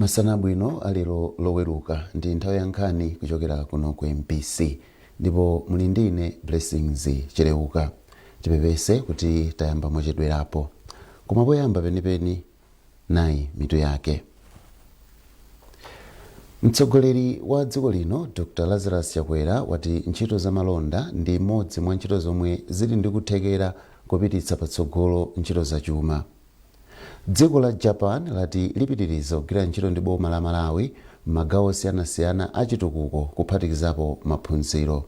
Masana abwino alero Loweruka, ndi nthawi ya nkhani kuchokera kuno ku MBC ndipo muli ndine Blessings Cheleuka. Tipepese kuti tayamba mochedwerapo, koma poyamba penipeni nayi mitu yake. Mtsogoleri wa dziko lino Dr Lazarus Chakwera wati ntchito za malonda ndi imodzi mwa ntchito zomwe zili ndi kuthekera kopititsa patsogolo ntchito zachuma. Dziko la Japan lati lipitiriza kugwira ntchito ndi boma la Malawi m'magawo osiyanasiyana a chitukuko, kuphatikizapo maphunziro.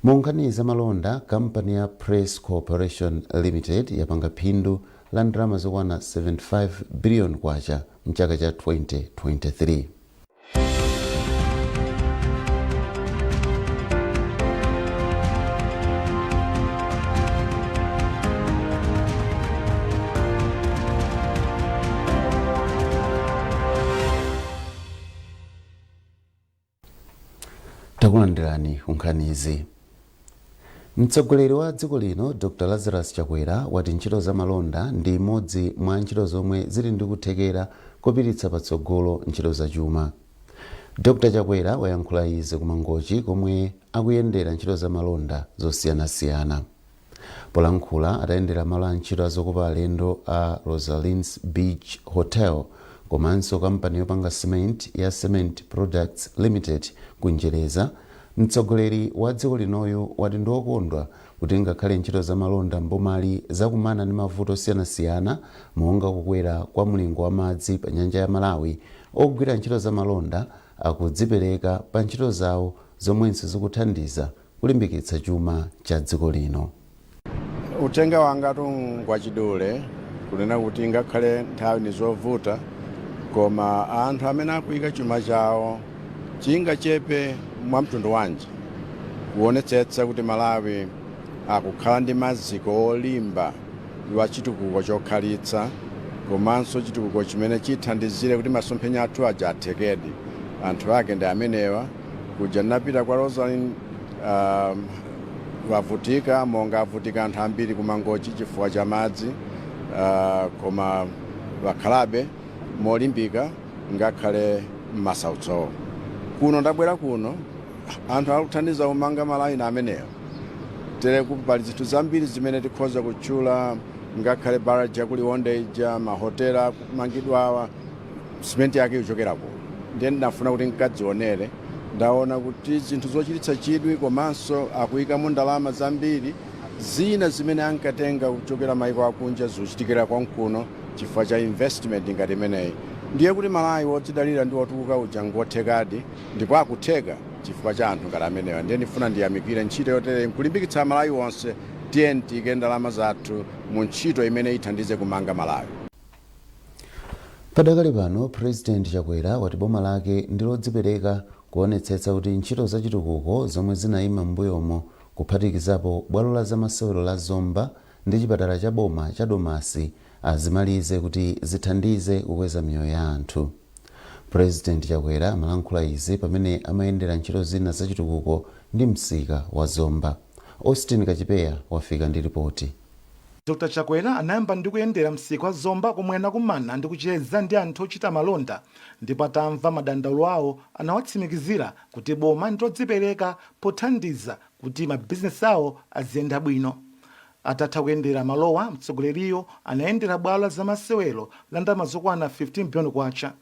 Mu nkhani za malonda, kampani ya Press Corporation Limited yapanga phindu la ndalama zokwana 75 billion kwacha mchaka cha 2023. Takulandirani kunkhanizi. Mtsogoleri wa dziko lino Dr Lazarus Chakwera wati ntchito za malonda ndi imodzi mwa ntchito zomwe zili ndi kuthekera kopititsa patsogolo ntchito zachuma. Dr Chakwera wayankhula izi ku Mangochi komwe akuyendera ntchito za malonda zosiyanasiyana. Polankhula atayendera malo a ntchito a zokopa alendo a Rosalind's Beach Hotel komanso kampani yopanga cement ya Cement Products Limited ku Njereza, mtsogoleri wa dziko linoyu wati ndiokondwa kuti ngakhale ntchito za malonda m'bomali zakumana ndi mavuto osiyanasiyana monga kukwera kwa mlingo wa madzi pa nyanja ya Malawi, ogwira ntchito za malonda akudzipereka pa ntchito zawo zomwenso zikuthandiza kulimbikitsa chuma cha dziko lino. Uthenga wangatu ngwachidule, kunena kuti ngakhale nthawi ni zovuta, koma anthu amene akuyika chuma chawo chingachepe mwa mtundu wanji kuonetsetsa kuti Malawi akukhala ndi maziko olimba wa chitukuko chokhalitsa komanso chitukuko chimene chithandizire kuti masomphenya athu aja athekedi. Anthu ake ndi amenewa. Kuja ndinapita kwa Rosalind, wavutika monga avutika anthu ambiri kuMangochi chifukwa cha madzi, koma wakhalabe molimbika ngakhale m'masautsowo. Kuno ndabwera kuno, anthu akuthandiza kumanga malaini amenewa. Tere pali zinthu zambiri zimene tikhoza kutchula, ngakhale barrage yakuLionde ija, mahotela akumangidwawa, simenti yake ikuchokera kuno. Ndiye ndinafuna kuti nkadzionere. Ndaona kuti zinthu zochititsa chidwi, komanso akuyikamo ndalama zambiri. Zina zimene ankatenga kuchokera maiko akunja zikuchitikira konkuno chifukwa cha investment ngati imeneyi. Ndiye kuti Malawi wodzidalira ndi wotukuka uja ngothekadi, ndipo akutheka chifukwa cha anthu ngati amenewa. Ndiye ndifuna ndiyamikire ntchito yotere nkulimbikitsa Amalawi onse, tiyeni tiyike ndalama zathu mu ntchito imene ithandize kumanga Malawi. Padakali pano, President Chakwera wati boma lake ndi lodzipereka kuonetsetsa kuti ntchito zachitukuko zomwe zinayima m'mbuyomo, kuphatikizapo bwalo la zamasewero la Zomba ndi chipatala cha boma cha Domasi, azimalize kuti zithandize kukweza miyoyo ya anthu. President Chakwera amalankhula izi pamene amayendera ntchito zina zachitukuko ndi msika wa Zomba. Austin Kachipeya wafika ndi ripoti. Dr Chakwera anayamba ndi kuyendera msika wa Zomba komwe anakumana ndi kucheza ndi anthu ochita malonda, ndipo atamva madandaulo awo anawatsimikizira kuti boma ndi lodzipereka pothandiza kuti mabizinesi awo aziyenda bwino. Atatha kuyendera malowa, mtsogoleriyo anayendera bwalo la zamasewero la ndalama zokwana 15 billion kwacha.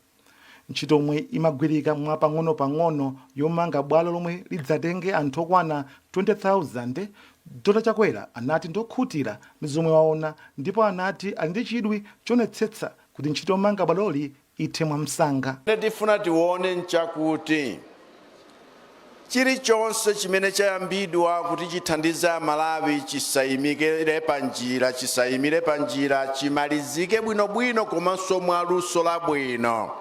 Ntchito yomwe imagwirika mwa pang'onopang'ono yomanga bwalo lomwe lidzatenge anthu okwana 20,000, Dr Chakwera anati ndiokhutira ndi zomwe waona ndipo anati ali ndi chidwi choonetsetsa kuti ntchito yomanga bwaloli ithe mwamsanga. Chimene tifuna tione nchakuti chilichonse chimene chayambidwa kuti chithandize Amalawi chisayimikire panjira, chisayimire panjira, chimalizike bwinobwino komanso mwaluso labwino.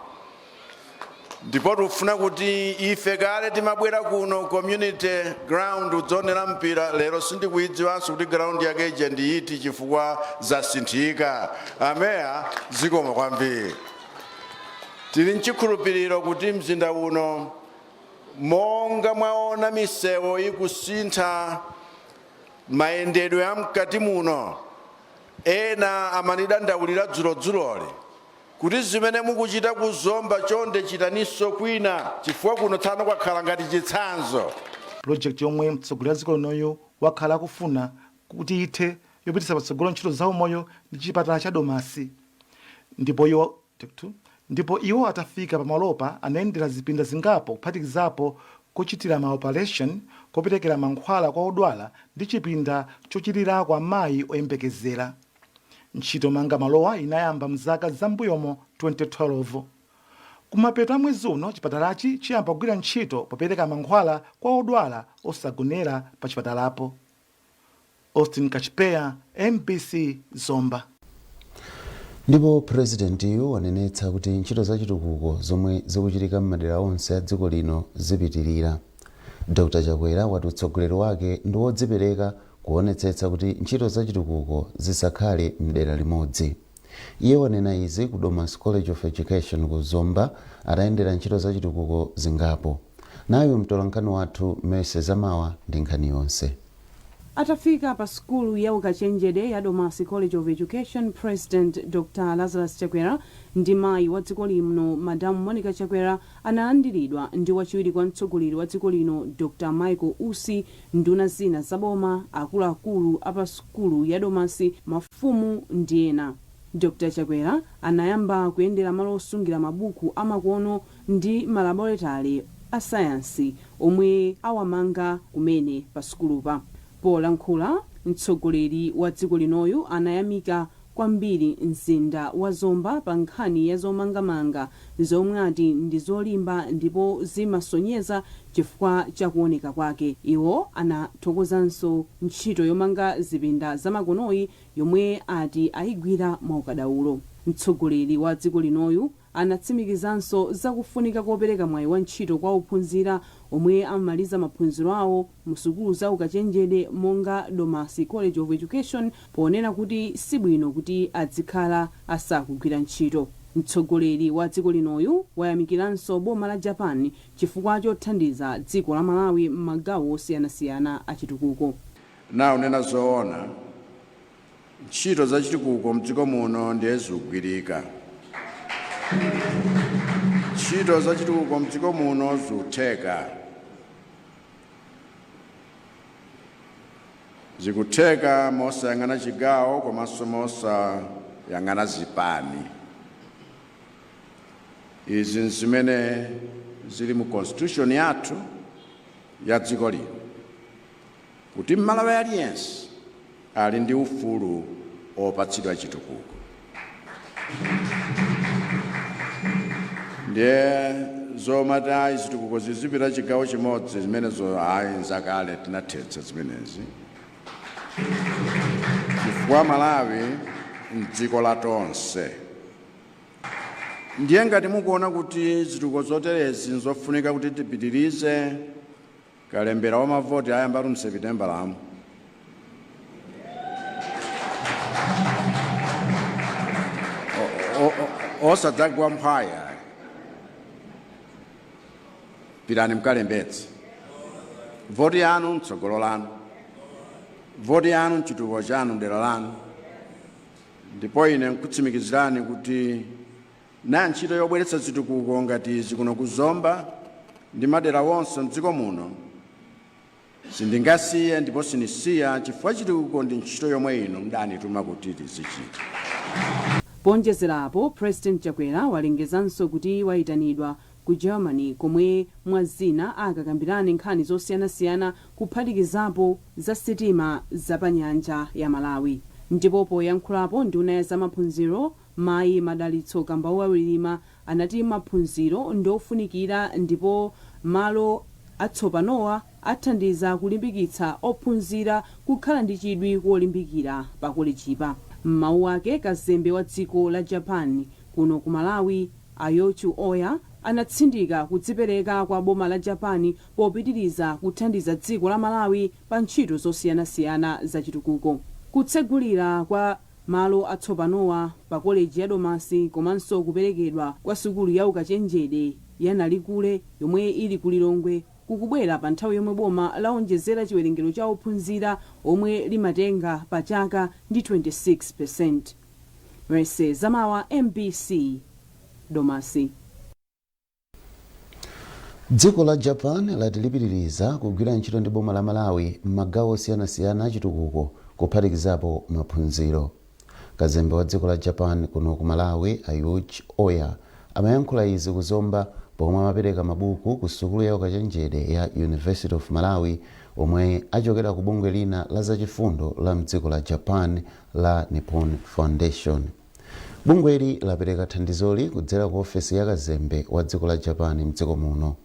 Ndipo tikufuna kuti ife kale timabwera kuno community ground kudzionera mpira, lero sindikuyidziwanso kuti ground yake ija ndi iti chifukwa zasinthika. Ameya, zikomo kwambiri. Tili nchikhulupiriro kuti mzinda uno, monga mwaona misewu ikusintha mayendedwe amkati muno, ena amanidandaulira dzulodzuloli. Kuti zimene mukuchita kuzomba, chonde chitaninso kwina, chifukwa kuno tsano kwakhala ngati chitsanzo. Pulojekiti yomwe mtsogoleri wa dziko linoyo wakhala akufuna kuti ithe yopititsa patsogolo ntchito za umoyo ndi chipatala cha Domasi. Ndipo iwo atafika pamalopa anayendera zipinda zingapo, kuphatikizapo kochitira ma operation, koperekera mankhwala kwa odwala ndi chipinda chochirirako amayi oyembekezera. Ntchito manga malowa inayamba mzaka zambuyomo 2012. Kumapeto a mwezi uno chipatalachi chiyamba kugwira ntchito popereka mankhwala kwa odwala osagonera pa chipatalapo. Austin Kachipeya, MBC, Zomba. Ndipo purezidentiyu wanenetsa kuti ntchito zachitukuko zomwe zikuchitika m'madera onse a dziko lino zipitirira. Dr Chakwera wati utsogoleri wake ndi wodzipereka kuonetsetsa kuti ntchito zachitukuko zisakhale mdera limodzi. Iye wanena izi ku Domasi College of Education ku Zomba atayendera ntchito zachitukuko zingapo. Nayo mtolankhani wathu Mercy Zamawa ndi nkhani yonse. Atafika pa sukulu ya ukachenjede ya Domasi College of Education, President Dr Lazarus Chakwera ndi mayi wa dziko lino, Madamu Monica Chakwera, analandiridwa ndi wachiwiri kwa mtsogoleri wa dziko lino, Dr Michael Usi, nduna zina zaboma, akuluakulu a pa sukulu ya Domasi, mafumu ndi ena. Dr Chakwera anayamba kuyendera malo osungira mabuku amakono ndi malaboratale a sayansi omwe awamanga kumene pa sukulupa. Polankhula, mtsogoleri wa dziko linoyu anayamika kwambiri mzinda wa Zomba pa nkhani ya zomangamanga zomwe ati ndi zolimba ndipo zimasonyeza chifukwa chakuoneka kwake. Iwo anathokozanso ntchito yomanga zipinda zamakonoyi yomwe ati ayigwira mwaukadaulo. Mtsogoleri wa dziko linoyu anatsimikizanso zakufunika kopereka mwayi wa ntchito kwa ophunzira omwe amaliza maphunziro awo mu sukulu za ukachenjede monga Domasi College of Education, ponena kuti sibwino kuti adzikhala asakugwira ntchito. Mtsogoleri wa dziko linoyu wayamikiranso boma la Japan chifukwa chothandiza dziko la Malawi m'magawo osiyanasiyana achitukuko. Na unena zoona, ntchito zachitukuko mdziko muno ndiye zikugwirika. Ntchito zachitukuko mdziko muno zikutheka, zikutheka mosayang'ana chigawo komanso mosayang'ana zipani. Izi nzimene zili mu constitution yathu ya dziko lino, kuti Mmalawi aliyense ali ndi ufulu opatsidwa chitukuko. Ndiye zomati ayi, zitukuko zizipita chigawo chimodzi, zimenezo ayi, nzakale, tinathetsa zimenezi, chifukwa Malawi mdziko la tonse. Ndiye ngati mukuona kuti zitukuko zoterezi nzofunika kuti tipitirize, kalembera wa mavoti ayambatu mSepitembalamu. Osadzagwa mphwaya, pitani mkalembetse. Voti yanu mtsogolo lanu, voti yanu mchitukuko chanu mdera lanu. Ndipo ine nkutsimikizirani kuti na ntchito yobweretsa zitukuko ngati izi kuno kuzomba ndi madera wonse mdziko muno sindingasiye ndipo sinisiya, chifukwa chitukuko ndi ntchito yomwe inu mdanituma kuti tizichita. Ponjezerapo, President Chakwera walengezanso kuti wayitanidwa ku Germany komwe mwa zina akakambirane nkhani zosiyanasiyana, kuphatikizapo za sitima zapanyanja ya Malawi. Ndipo poyankhulapo, nduna ya zamaphunziro, Mayi Madalitso Kambauwa Wirima, anati maphunziro ndofunikira ndipo malo atsopanowa athandiza kulimbikitsa ophunzira kukhala ndi chidwi wolimbikira pa kolejipa. M'mawu ake, kazembe wa dziko la Japan kuno ku Malawi, Ayochu Oya, anatsindika kudzipereka kwa boma la Japan popitiriza kuthandiza dziko la Malawi pa ntchito zosiyanasiyana zachitukuko. Kutsegulira kwa malo atsopanowa pa koleji ya Domasi komanso kuperekedwa kwa sukulu ya ukachenjede ya Nalikule yomwe ili ku Lilongwe kukubwera pa nthawi yomwe boma laonjezera chiwerengero cha ophunzira omwe limatenga pa chaka ndi 26. Mercy Zamawa, MBC, Domasi. Dziko la Japan lati lipitiriza kugwira ntchito ndi boma la Malawi m'magawo osiyanasiyana achitukuko, kuphatikizapo maphunziro. Kazembe wa dziko la Japan kuno ku Malawi, a Yuji Oya, amayankhula izi kuzomba pomwe amapereka mabuku ku sukulu ya ukachenjede ya University of Malawi, omwe achokera ku bungwe lina la zachifundo la mdziko la Japan la Nippon Foundation. Bungweli lapereka thandizoli kudzera ku ofesi ya kazembe wa dziko la Japan mdziko muno.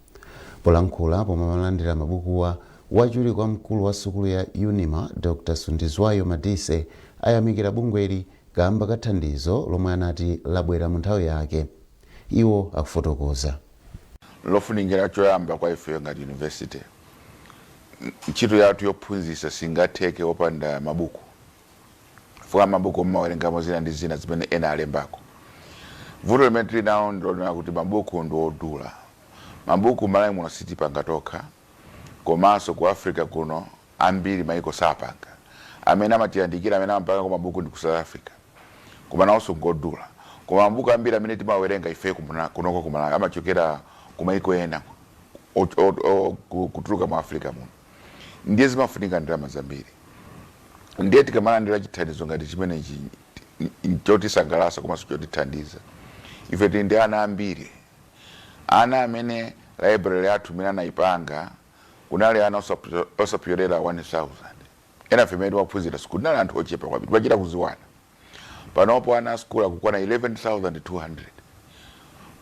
Polankhula pomwe amalandira mabukuwa, wachiwiri kwa mkulu wa sukulu ya UNIMA, Dr Sundizwayo Madise, ayamikira bungweli kamba ka thandizo lomwe anati labwera mu nthawi yake. Iwo akufotokoza. Lofunikira choyamba kwa ife ngati university, ntchito yathu yophunzitsa singatheke wopanda mabuku, fuka mabuku mmawerengamo zina ndi zina zimene ena alembako. Vuto limene tili nawo ndilonena kuti mabuku ndi odula. Mabuku Malawi muno sitipanga tokha, komanso ku Africa kuno ambiri maiko sapanga. Amene amatiyandikira, amene amapanga mabuku ndi ku South Africa, koma nawonso ngodula. Koma mabuku ambiri amene timawerenga ife kunoko ku Malawi amachokera ku maiko ena kutuluka mu Africa muno, ndiye zimafunika ndalama zambiri. Ndiye tikamalandira chithandizo ngati chimenechi, chotisangalatsa komanso chotithandiza. Ife tili ndi ana ambiri, ana amene library yathu imene anayipanga kunali ana osapyolera 1000. Ena ife imene timaphunzira sukulu tinali anthu ochepa kwambiri, timachita kuziwana. Panopo ana a sukulu akukwana 11,200,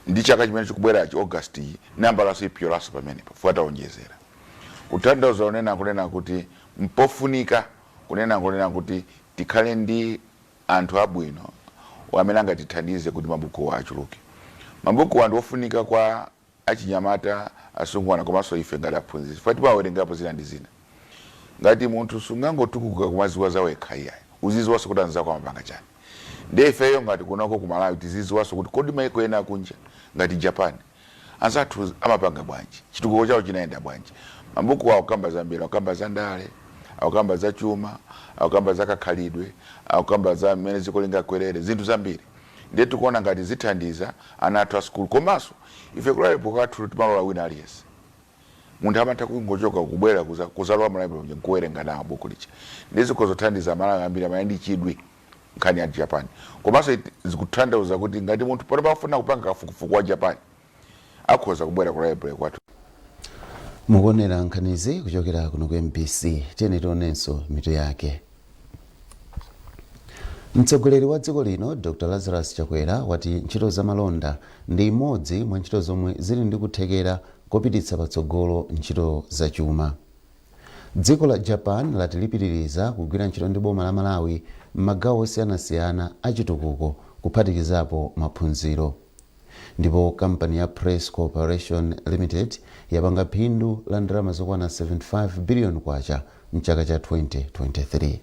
ndi chaka chimene chikubwerachi, August iyi, nambalaso ipyolanso pamenepo, fuka taonjezera. Kutanthauza kunena kuti mpofunika kunena kuti tikhale ndi anthu abwino amene angatithandize kuti mabukuwa achuluke. Mabukuwa ndi ofunika kwa achinyamata, asungwana, komanso ife ngati aphunzitsi, fuka timawerengapo zina ndi zina. Ngati munthu sungangotukuka kumaziwa zawekha, iyayi, uziziwanso kuti anzako amapanga chani. Ndiye ifeyo ngati kunoko ku Malawi tiziziwanso kuti kodi maiko ena akunja ngati Japan, anzathu amapanga bwanji, chitukuko chawo chinayenda bwanji? Mabuku awo akukamba zambiri: akukamba za ndale, akukamba za chuma, akukamba za kakhalidwe, akukamba za mmene dziko lingakwerere, zinthu zambiri. Ndiye tikuona ngati zithandiza ana athu a sukulu. Komanso ife ku library kwathu timalola wina aliyense. Munthu amatha kungochoka kubwera kuzalowa mu library nkuwerenga nawo buku licha. Ndiye zikozothandiza Amalawi ambiri amene ndi chidwi nkhani ya Japan. Komanso zikutanthauza kuti ngati munthu pano pafuna kupanga kafukufuku wa Japan, akhoza kubwera ku library kwathu. Mukuonera nkhanizi kuchokera kuno ku MBC. Tiyeni tionenso mitu yake. Mtsogoleri wa dziko lino, Dr Lazarus Chakwera, wati ntchito zamalonda ndi imodzi mwa ntchito zomwe zili ndi kuthekera kopititsa patsogolo ntchito zachuma. Dziko la Japan lati lipitiriza kugwira ntchito ndi boma la Malawi m'magawo osiyanasiyana achitukuko, kuphatikizapo maphunziro. Ndipo kampani ya Press Corporation Limited yapanga phindu la ndalama zokwana 75 billion kwacha mchaka cha 2023.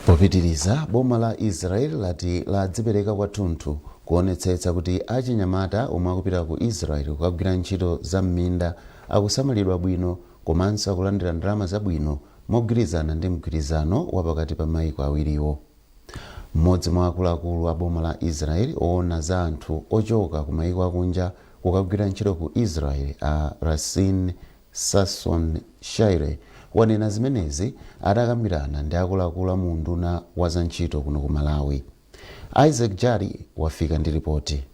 Popitiriza, boma la Israel lati ladzipereka kwathunthu kuonetsetsa kuti achinyamata omwe akupita ku Israel kukagwira ntchito za m'minda akusamalidwa bwino komanso akulandira ndalama zabwino, mogwirizana ndi mgwirizano wapakati pa maiko awiriwo. Mmodzi mwa akuluakulu a boma la Israel oona za anthu ochoka ku maiko akunja kukagwira ntchito ku Israel, a Rasin Sasson Shaire, wanena zimenezi atakambirana ndi akuluakulu a mu unduna wa za ntchito kuno ku Malawi. Isaac Jali wafika ndi ripoti.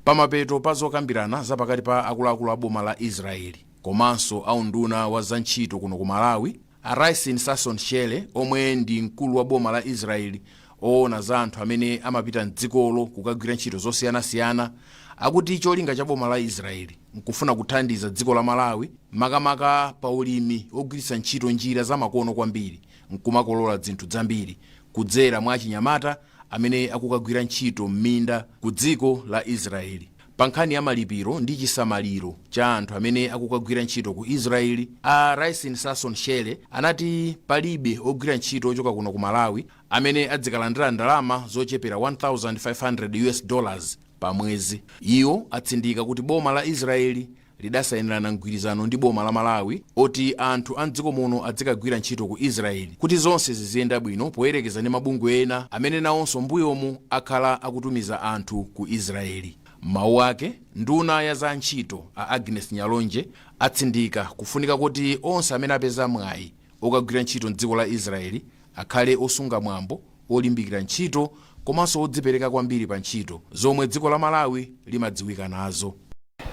Pamapeto pa zokambirana zapakati pa akuluakulu a boma la Israeli komanso a unduna wa zantchito kuno ku Malawi, a Raisin Sasson Shele, omwe ndi mkulu wa boma la Israeli oona za anthu amene amapita mdzikolo kukagwira ntchito zosiyanasiyana, akuti cholinga cha boma la Israeli nkufuna kuthandiza dziko la Malawi, makamaka pa ulimi ogwiritsa ntchito njira zamakono kwambiri nkumakolola zinthu zambiri, kudzera mwa achinyamata amene akukagwira ntchito m'minda ku dziko la Israeli. Pa nkhani ya malipiro ndi chisamaliro cha anthu amene akukagwira ntchito ku Israeli, a Raisin Sasson Shele anati palibe ogwira ntchito ochoka kuno ku Malawi amene adzikalandira ndalama zochepera US$1500 pa mwezi. Iwo atsindika kuti boma la Israeli lidasayinirana mgwirizano ndi boma la Malawi oti anthu a mdziko muno adzikagwira ntchito ku Israeli kuti zonse ziziyenda bwino, poyerekeza ndi mabungwe ena amene nawonso mbuyomu akhala akutumiza anthu ku Israeli. Mawu ake, nduna ya za ntchito a Agnes Nyalonje atsindika kufunika kuti onse amene apeza mwayi okagwira ntchito mdziko la Israeli akhale osunga mwambo, olimbikira ntchito komanso odzipereka kwambiri pa ntchito zomwe dziko la Malawi limadziwika nazo.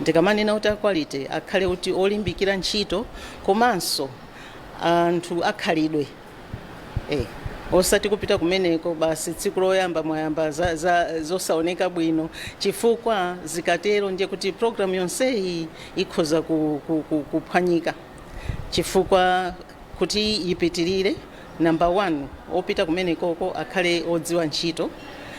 Ndikamanena kuti a quality, akhale kuti olimbikira ntchito komanso anthu akhalidwe, osati kupita kumeneko basi tsiku loyamba mwayamba zosaoneka bwino, chifukwa zikatero ndiye kuti program yonseyi ikhoza kuphwanyika. Chifukwa kuti ipitirire, number one, opita kumenekoko akhale odziwa ntchito,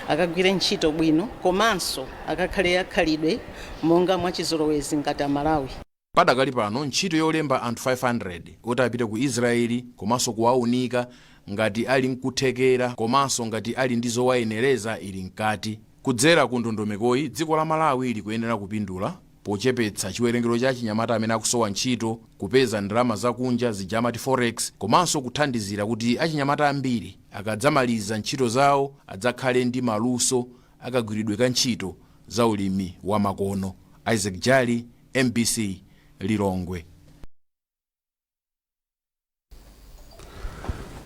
akagwire ntchito bwino, komanso akakhale akhalidwe monga mwachizolowezi ngati Amalawi. Padakali pano ntchito yolemba anthu 500 oti apite ku Israeli komanso kuwaunika ngati ali nkuthekera komanso ngati ali ndi zowayenereza ili mkati. Kudzera ku ndondomekoyi, dziko la Malawi likuyenera kupindula pochepetsa chiwerengero cha achinyamata amene akusowa ntchito, kupeza ndalama zakunja zija amati forex, komanso kuthandizira kuti achinyamata ambiri akadzamaliza ntchito zawo adzakhale ndi maluso akagwiridwe ka ntchito za ulimi wa makono. Isaac Jali, MBC, Lilongwe.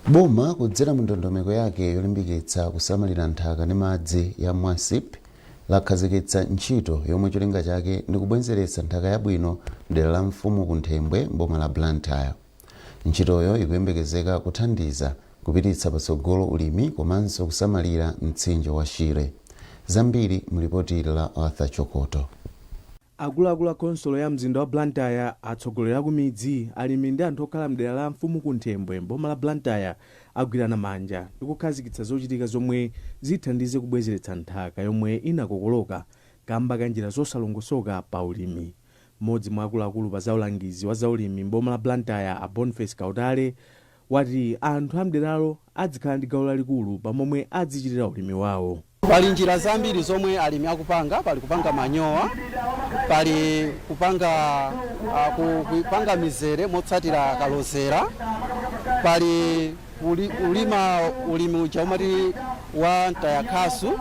Boma kudzera mu ndondomeko yake yolimbikitsa kusamalira nthaka ndi madzi ya MWASIP lakhazikitsa ntchito yomwe cholinga chake ndi kubwezeretsa nthaka yabwino mdera la Mfumu Kunthembwe mboma la Blantyre. Ntchitoyo ikuyembekezeka kuthandiza kupititsa patsogolo ulimi komanso kusamalira mtsinje wa Shire. Zambiri mu lipoti la Arthur Chokoto. Akuluakulu a khonsolo ya mzinda wa Blantyre, atsogoleri a kumidzi, alimi ndi anthu okhala mdera la Mfumu Kunthembwe mboma la Blantyre agwirana manja ndi kukhazikitsa zochitika zomwe zithandize kubwezeretsa nthaka yomwe inakokoloka kamba ka njira zosalongosoka pa ulimi. Mmodzi mwa akuluakulu pa zaulangizi wa zaulimi mboma la Blantyre, a Boniface Kautale, wati anthu a mderalo adzikhala ndi gawo lalikulu pamomwe adzichitira ulimi wawo. Pali njira zambiri zomwe alimi akupanga. Pali kupanga manyowa, pali kupanga mizere motsatira kalozera, pali kulima ulimi uja umati wa mtayakhasu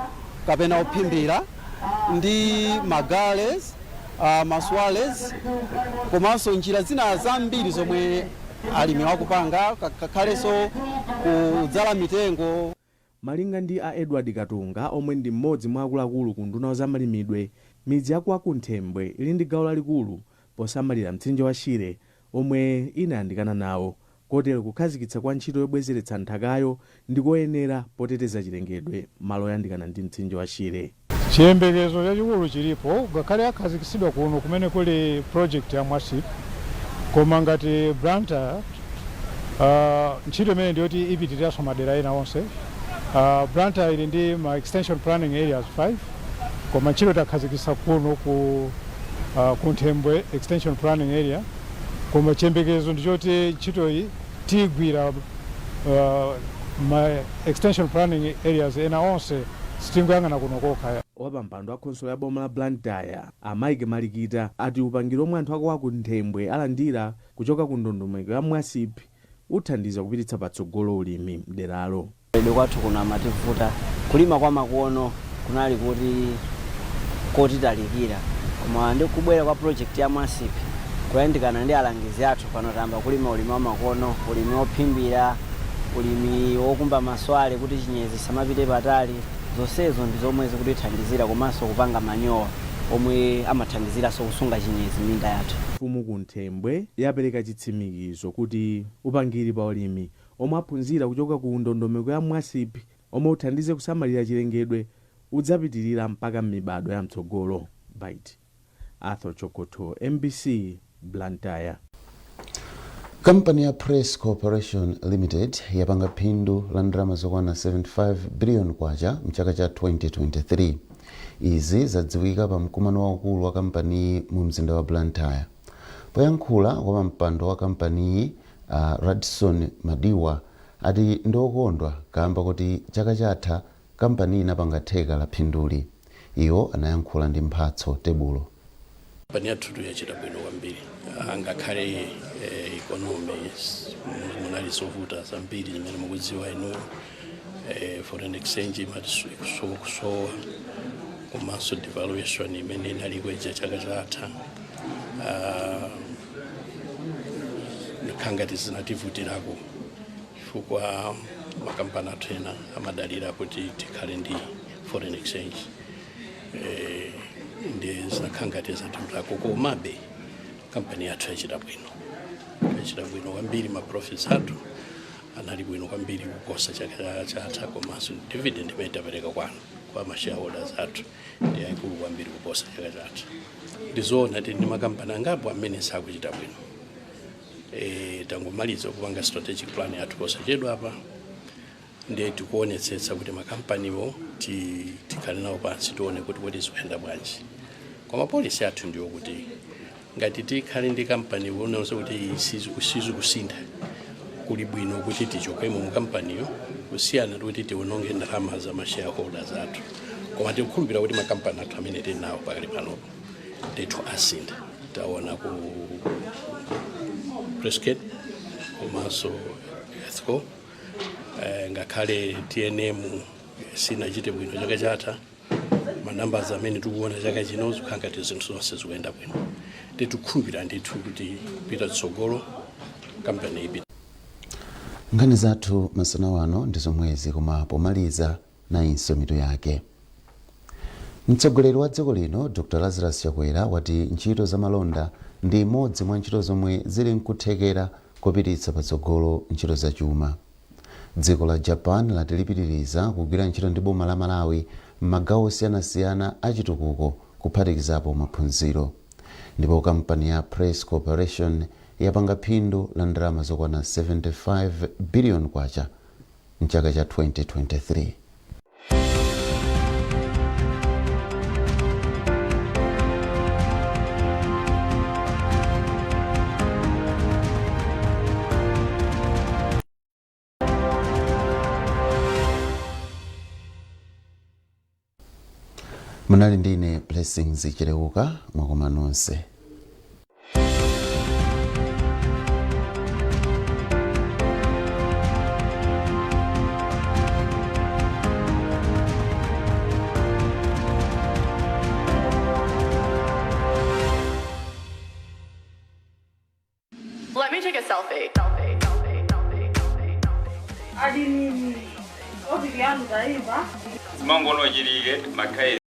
kapena uphimbira ndi magales, maswales, komanso njira zina zambiri zomwe alimi akupanga, kakhalenso kudzala mitengo. Malinga ndi a Edward Katunga, omwe ndi mmodzi mwa akuluakulu ku nduna za malimidwe, midzi ya kwa Kunthembwe ili ndi gawo lalikulu posamalira mtsinje wa Shire omwe inayandikana nawo, kotero kukhazikitsa kwa ntchito yobwezeretsa nthakayo ndikoyenera poteteza chilengedwe malo oyandikana ndi mtsinje wa Shire. Chiyembekezo chachikulu chilipo, ngakhale akhazikitsidwa kuno kumene kuli project ya MWASIP, koma ngati Blantyre, ntchito imene ndiyoti ipitiriranso madera ena onse. Blantyre ili ndi ma extension planning areas 5, koma ntchito takhazikitsa kuno ku Kunthembwe extension planning area, koma chiyembekezo ndichoti ntchitoyi tiyigwira ma extension planning areas ena onse, sitingoyang'ana kuno kokha. Wapampando wa khonsolo ya boma la Blantyre, a Mike Malikita, ati upangiri omwe anthu akwa Kunthembwe alandira kuchoka ku ndondomeko ya MWASIP uthandiza kupititsa patsogolo ulimi mderalo. Ide kwathu kuno amativuta kulima kwa makono, kunali kuti kotitalikira, koma ndi kubwera kwa project ya MWASIP kuyandikana ndi alangizi athu, pano tayamba kulima ulimi wa makono, ulimi wophimbira, ulimi wokumba maswale kuti chinyezi samapite patali. Zonsezo ndi zomwe zikutithandizira, komanso kupanga manyowa omwe amathandiziranso kusunga chinyezi m'minda yathu. Mfumu Kunthembwe yapereka chitsimikizo kuti upangiri pa ulimi omwe aphunzira kuchoka ku ndondomeko ya MWASIP omwe uthandize kusamalira chilengedwe udzapitirira mpaka m'mibado ya mtsogolo. Bite Arthur Chokoto, MBC, Blantyre. Kampani ya Press Corporation Limited yapanga phindu la ndalama zokwana 75 billion kwacha mchaka cha 2023. Izi zadziwika pa mkumano waukulu wa kampaniyi mu mzinda wa Blantyre. Poyankhula kwa mpando wa kampaniyi, Radson Madiwa, ati ndiokondwa kamba kuti chaka chatha kampani inapanga theka la phinduli. Iwo anayankhula ndi Mphatso Tebulo. Kampani yathu yachita bwino kwambiri, ngakhale economy munali zovuta zambiri zimene mukudziwa inu, foreign exchange imati kusowa, komanso devaluation imene inaliko ija chaka chatha, ngati zinativutirako chifukwa makampani athu ena amadalira kuti tikhale ndi foreign exchange, ndi zinakhala ngati zativutako. Komabe kampani yathu yachita bwino, yachita bwino kwambiri. Ma profits athu anali bwino kwambiri kuposa chaka chatha, komanso dividend imene tapereka kwanu kwa ma shareholders athu ndi yayikulu kwambiri kuposa chaka chatha. Ndizoona tili ndi makampani angapo amene sakuchita bwino. Tangomaliza kupanga strategic plan yathu posachedwa apa, ndiye tikuonetsetsa kuti makampaniwo tikhale nawo pansi, tione kuti kodi zikuyenda bwanji. Koma policy yathu ndiyo kuti ngati tikhale ndi kampani unonse kuti sizikusintha, kuli bwino kuti tichokemo mu kampaniyo kusiyana ndi kuti tiwononge ndalama za ma shareholders athu. Koma tikukhulupirira kuti makampani athu amene tili nawo pakali panopo ndithu asintha. Taona ku Presscane komanso Ethco, ngakhale TNM sinachite bwino chaka chatha, ma numbers amene tikuona chaka chino zikukhala ngati zinthu zonse zikuyenda bwino. Tikukhulupirira ndithu kuti kupita tsogolo kampani ipita. Nkhani zathu masana wano ndi zomwezi, koma pomaliza nayinso mitu yake. Mtsogoleri wa dziko lino Dr Lazarus Chakwera wati ntchito zamalonda ndi imodzi mwa ntchito zomwe zili nkuthekera kopititsa patsogolo ntchito zachuma. Dziko la Japan lati lipitiriza kugwira ntchito ndi boma la Malawi m'magawo osiyanasiyana achitukuko, kuphatikizapo maphunziro. Ndipo kampani ya Press Corporation yapanga phindu la ndalama zokwana 75 billion kwacha mchaka cha 2023. Munali ndine Blessings Chileuka. Mwakoma nonse. Let me take a selfie. Selfie. Selfie. Selfie. Selfie. Adini ofisi yanu taifa. Zimangono chilike makhayi.